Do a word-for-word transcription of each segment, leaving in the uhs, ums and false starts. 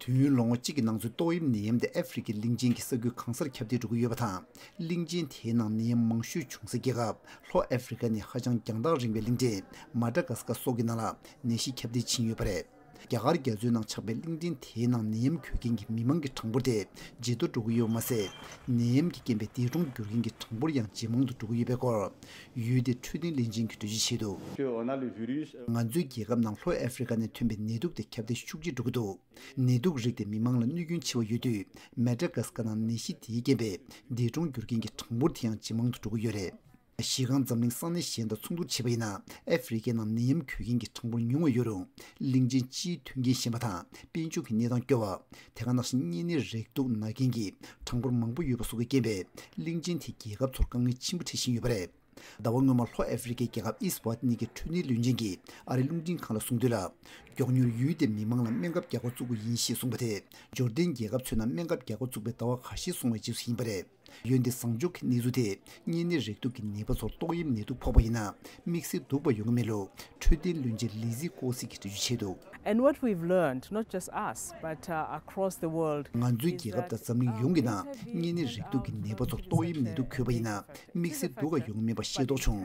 དུས་ཡུན་ལོ་ངོ་གཅིག་གི་ནང་ཚུད་ཏོག་དབྱིབས་ནད་ཡམས་དེ་ཨ་ཧྥེ་རི་ཁའི་གླིང་ཆེན་གྱི་ས་ཁུལ་གང་སར་ཁྱབ་གདལ་འགྲོ་གི་ཡོད་པ་དང་། གླིང་ཆེན་དེའི་ནང་ནད་ཡམས་མང་ཤོས་བྱུང་སའི་རྒྱལ་ཁབ་ལྷོ་ཨ་ཧྥེ་རི་ཁ་ནས་ཧ་ཅང་རྒྱང་ཐག་རིང་བའི་གླིང་ཕྲན་མ་ཌ་གྷ་སི་ཀར་སོགས་ཀྱི་ནང་ལ་ནད་གཞི་ཁྱབ་གདལ་ཕྱིན་ཡོད་པ་རེད། རྒྱ་གར་རྒྱ་མཚོའི་ནང་ཆགས་པའི་གླིང་ཕྲན་དེའི་ནང་ནད་ཡམས་འགོས་མཁན་གྱི་མི་མང་གི་གྲངས་འབོར་དེ་ཇེ་མཐོར་འགྲོ་གི་ཡོད་པ་མ་ཟད། ནད་ཡམས་ཀྱི་རྐྱེན་པས་འདས་གྲོངས་གྱུར་མཁན་གྱི་གྲངས་འབོར་ཡང་ཇེ་མང་དུ་འགྲོ་གི་ཡོད་པའི་སྐོར། ཡུལ་དེའི་འཕྲོད་བསྟེན་བློན་ཆེན་གྱིས་འགྲེལ་བརྗོད་བྱས་འདུག་ང་ཚོའི་རྒྱལ་ཁབ་ནང་ལྷོ་ཨ་ཧྥེ་རི་ཁ་ནས་ཐོན་པའི་ནད་དུག་དེ་ཁྱབ་གདལ་ཤུགས་ཆེ་འགྲོ་གི་འདུག་ནད་དུག་རིགས་དེ་མི་མང་ལ་གནོད་སྐྱོན་ཆེ་བ་ཡོད་དུས། མ་ཌ་གྷ་སི་ཀ་ནང་ནད་གཞི་དེའི་རྐྱེན་པས་འདས་གྲོངས་གྱུར་མཁན་གྱི་གྲངས་འབོར་དེ་ཡང་ཇེ་མང་དུ་འགྲོ་གི་ཡོད་རེད། གཞི་རྐང་འཛམ་གླིང་ས་གནས་གཞན་དང་མཚུངས་བསྡུར་བྱས་པ་ཡིན་ན། ཨ་ཧྥེ་རི་ཁའི་ནང་ནད་ཡམས་འགོས་མཁན་གྱི་གྲངས་འབོར་ཉུང་བ་ཡོད་རུང་། གླིང་ཆེན་སྤྱིའི་མཐུན་རྐྱེན་ཞན་པ་དང་དཔལ་འབྱོར་གྱི་གནས་སྟངས་སྐྱོ་བ། དེ་ག་ནང་བཞིན་གཉན་ནད་རེག་དུག་ན་མཁན་གྱི་གྲངས་འབོར་མང་པོ་ཡོད་པ་སོགས་ཀྱི་རྐྱེན་པས། གླིང་ཆེན་དེའི་རྒྱལ་ཁབ་ཚོར་དཀའ་ངལ་ཆེན་པོ་འཕྲད་བཞིན་ཡོད་པ་རེད། ཟླ་བ་སྔོན་མ་ལྷོ་ཨ་ཧྥེ་རི་ཁའི་རྒྱལ་ཁབ་ཨི་སི་ཝ་ཏི་ནི་གི་འཕྲོད་བསྟེན་བློན་ཆེན་གྱིས་ཨ་རིའི་རླུང་འཕྲིན་ཁང་ལ་གསུངས་དོན་ལ། མགྱོགས་མྱུར་ཡུལ་དེའི་མི་མང་ལ་སྨན་ཁབ་རྒྱག་འགོ་བཙུགས་དགོས་ཡིན་ཞེས་གསུངས་པ་དེ། འབྱོར་ལྡན་རྒྱལ་ཁབ་ཚོའི་ནང་སྨན་ཁབ་རྒྱག་འགོ་བཙུགས་པའི་ཟླ་བ་ཁ་ཤས་སོང་བའི་རྗེས་སུ་ཡིན་པ་རེད། འོན་ཏེ་བཟང་ཕྱོགས་ཀྱི་གནས་ཚུལ་དེས་གཉན་ནད་རེག་དུག་གི་ནད་པ་ཚོར་ཏོག་དབྱིབས་ནད་དུག་ཕོག་པ་ཡིན་ན་དམིགས་བསལ་སྡུག་པ་ཡོང་གི་མེད་ལུགས་འཕྲོད་བསྟེན་བློན་ཆེན་ལི་ཛི་ཀོ་སི་གིས་འགྲེལ་བརྗོད་བྱས་འདུག And what we've learned, not just us, but uh, across the world, ང་ཚོའི་རྒྱལ་ཁབ་དང་འཛམ་གླིང་ཡོངས་ཀྱི་ནང་གཉན་ནད་རེག་དུག་གི་ནད་པ་ཚོར་ཏོག་དབྱིབས་ནད་དུག་འགོས་པ་ཡིན་ན་དམིགས་བསལ་སྡུག་ག་ཡོང་གི་མིན་པ་ཤེས་རྟོགས་བྱུང་།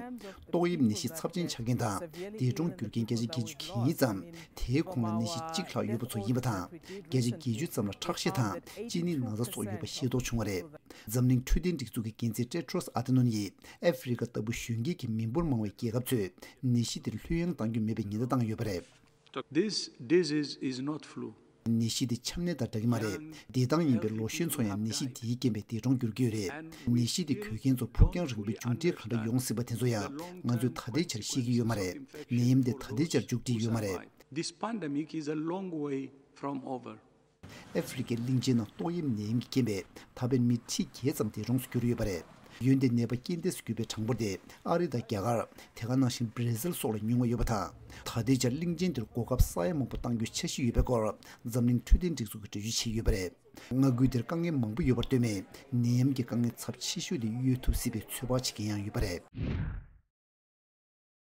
ཏོག་དབྱིབས་ནད་གཞི་ཚབས་ཆེན་ཆགས་མཁན་དང་འདས་གྲོངས་གྱུར་མཁན་བརྒྱ་ཆ་བརྒྱད་ཅུ་གྱ་གཉིས་ཙམ་དེའི་ཁོངས་ལ་ནད་གཞི་གཅིག་ལྷག་ཡོད་པ་ཚོ་ཡིན་པ་དང་། བརྒྱ་ཆ་བརྒྱད་ཅུ་ཙམ་ལ་ཁྲག་ཤེད་དང་གཅིན་སྙི་ན་ཚ་སོགས་ཡོད་པ་ཤེས་རྟོགས་བྱུང་བ་རེད། འཛམ་གླིང་འཕྲོད་བསྟེན་སྒྲིག་འཛུགས་ཀྱི་འགན་འཛིན་ཏྲེ་ཏྲོས་ཨ་ཐ་ནོན་ཡིས་ཨ་ཧྥེ་རི་ཁ་ལྟ་བུ་གཞོན་སྐྱེས་ཀྱི་མི་འབོར་མང་བའི་རྒྱལ་ཁབ་ཚོས་ནད་གཞི་དེར་ལྷོད་ཡངས་གཏང་རྒྱུ་མེད་པའི་ཉེན་བརྡ་བཏང་ཡོད་པ་རེད། This disease is not flu. ནད་གཞི་དེ་ཆམ་ནད་དང་འདྲ་གི་མ་རེད། བདེ་ཐང་ཡིན་པའི་ལོ་གཞོན་ཚོ་ཡང་ནད་གཞི་དེའི་རྐྱེན་པས་འདས་གྲོངས་གྱུར་གྱི་ཡོད་རེད། ནད་གཞི་དེ་འགོས་མཁན་ཚོ་ཕུགས་རྒྱང་རིང་པོའི་མཇུག་འབྲས་ག་འདྲ་ཡོང་སྲིད་པ་དེ་ཚོ་ཡང་ང་ཚོས་ད་ལྟའི་ཆར་ཤེས་ཀྱི་ཡོད་མ་རེད། ནད་ཡམས་དེ་ད་ལྟའི་ཆར་མཇུག་སྒྲིལ་ཡོད་མ་རེད། This pandemic is a long way from over. ཨ་ཧྥེ་རི་ཁའི་གླིང་ཆེན་ནང་ཏོག་དབྱིབས་ནད་ཡམས་ཀྱི་རྐྱེན་པས་ད་བར་མི་ཁྲི་བརྒྱད་ཙམ་འདས་གྲོངས་སུ་གྱུར་ཡོད་པ་རེད། འོན་ཏེ་ནད་པ་རྐྱེན་འདས་སུ་གྱུར་པའི་གྲངས་འབོར་དེ་ཨ་རི་དང་རྒྱ་གར། དེ་ག་ནང་བཞིན་བྷར་ཛིལ་སོགས་ལ་ཉུང་བ་ཡོད་པ་དང་། ད་ལྟའི་ཆར་གླིང་ཆེན་དེར་གོ་སྐབས་ས་ཡ་མང་པོ་གཏང་རྒྱུའི་འཆར་གཞི་ཡོད་པའི་སྐོར་འཛམ་གླིང་འཕྲོད་བསྟེན་སྒྲིག་འཛུགས་ཀྱིས་འགྲེལ་བརྗོད་བྱས་ཡོད་པ་རེད། མངའ་ཁུལ་དེར་དཀའ་ངལ་མང་པོ་ཡོད་པར་ལྟོས་མེད། ནད་ཡམས་ཀྱི་དཀའ་ངལ་ཚབས་ཆེ་ཤོས་དེ་གཡོལ་ཐུབ་སྲིད་པའི་ཚོད་དཔག་བྱེད་མཁན་ཡང་ཡོད་པ་རེད།